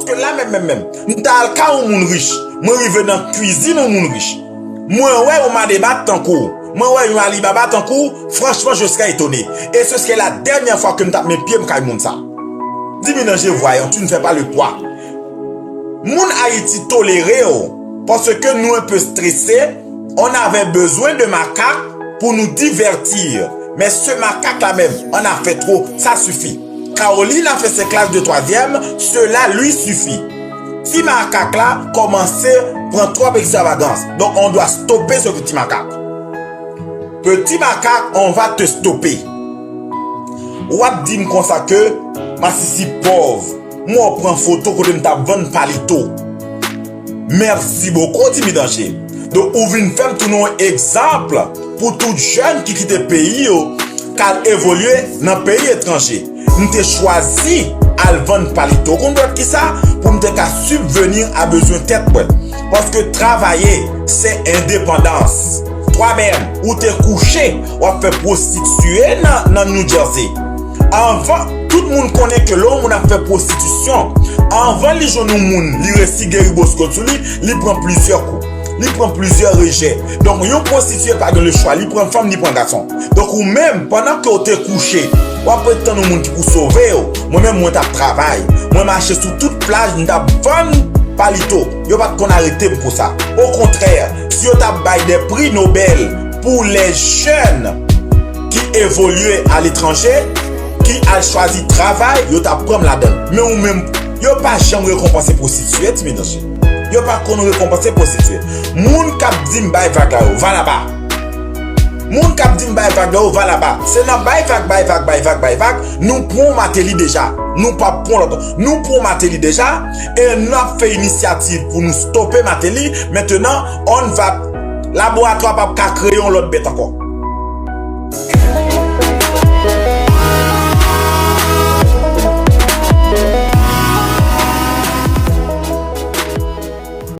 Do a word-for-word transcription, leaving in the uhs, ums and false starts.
Paske la menm, menm, menm, m ta al kay yon moun rich, mwen rive nan kwizin yon moun rich. Mwen wè yon Madebat tankou w, mwen wè yon Alibaba tankou w, franchman, je serais étonné. Et ce serait la dernière fois que m t ap met pye m kay moun sa. Dimi Danje, voyons, tu ne fais pas le poids. Moun Ayiti tolere w, paske nou un peu stressé, on avait besoin de makak pour nous divertir. Mais ce macaque-là même, on a fait trop, ça suffit. Caroline a fait ses classes de troisième, cela lui suffit. Ti makak la kòmanse pran twòp ekstravagans. Donk, on doit stopper ce petit macaque. Petit macaque, on va te stopper. W ap di m konsa ke masisi pòv, mwen w pran foto kote m t ap vann palito. Merci beaucoup, Dimi Danje. Donk, ou vin fè m tounen yon egzanp pou tout jèn ki kite peyi yo, k al evolye nan peyi etranje. M te chwazi al vann palito. Konn dwèt kisa? Pou m te ka subvenir à besoin tèt mwen. Paske travailler, c'est indépendance. Toi-même, ou te kouche, w ap fè pwostitiye nan, nan New Jersey. Anvan, tout moun konnen ke lè yon moun ap fè pwostitisyon, anvan li jwenn yon moun, li resi geri boskòt sou li, li pran plizyè kou. Li pran plizyè rejè. Donk, yon pwostitiye pa gen lechwa, li pran fanm, li pran gason. Donk, ou menm, pandan ke w te kouche, w ap ret tann yon moun ki pou sove w. Mwen menm, mwen t ap travay. Mwen mache sou tout plaj, m t ap vann palito. Yo pa t konn arete m pou sa. Okontrè, si yo t ap bay de pri Nobel pou les jeunes ki evolye aletranje, ki al chwazi travay, yo t ap pran m ladan l. Men ou menm, yo pa janm rekonpanse pwostitiye, Dimi Danje. Yo pa konn rekonpanse pwostitiye. Moun k ap di m bay vag la yo, va laba. Moun k ap di m bay vag la yo, va laba. Se nan bay vag, bay vag, bay vag, bay vag, nou pran Martelly deja. Nou pa pran lòt. Nou pran Martelly deja, e n ap fè inisyativ pou nou stope Martelly. Mentenan, on va, laboratwa p ap ka kreye yon lòt bèt ankò.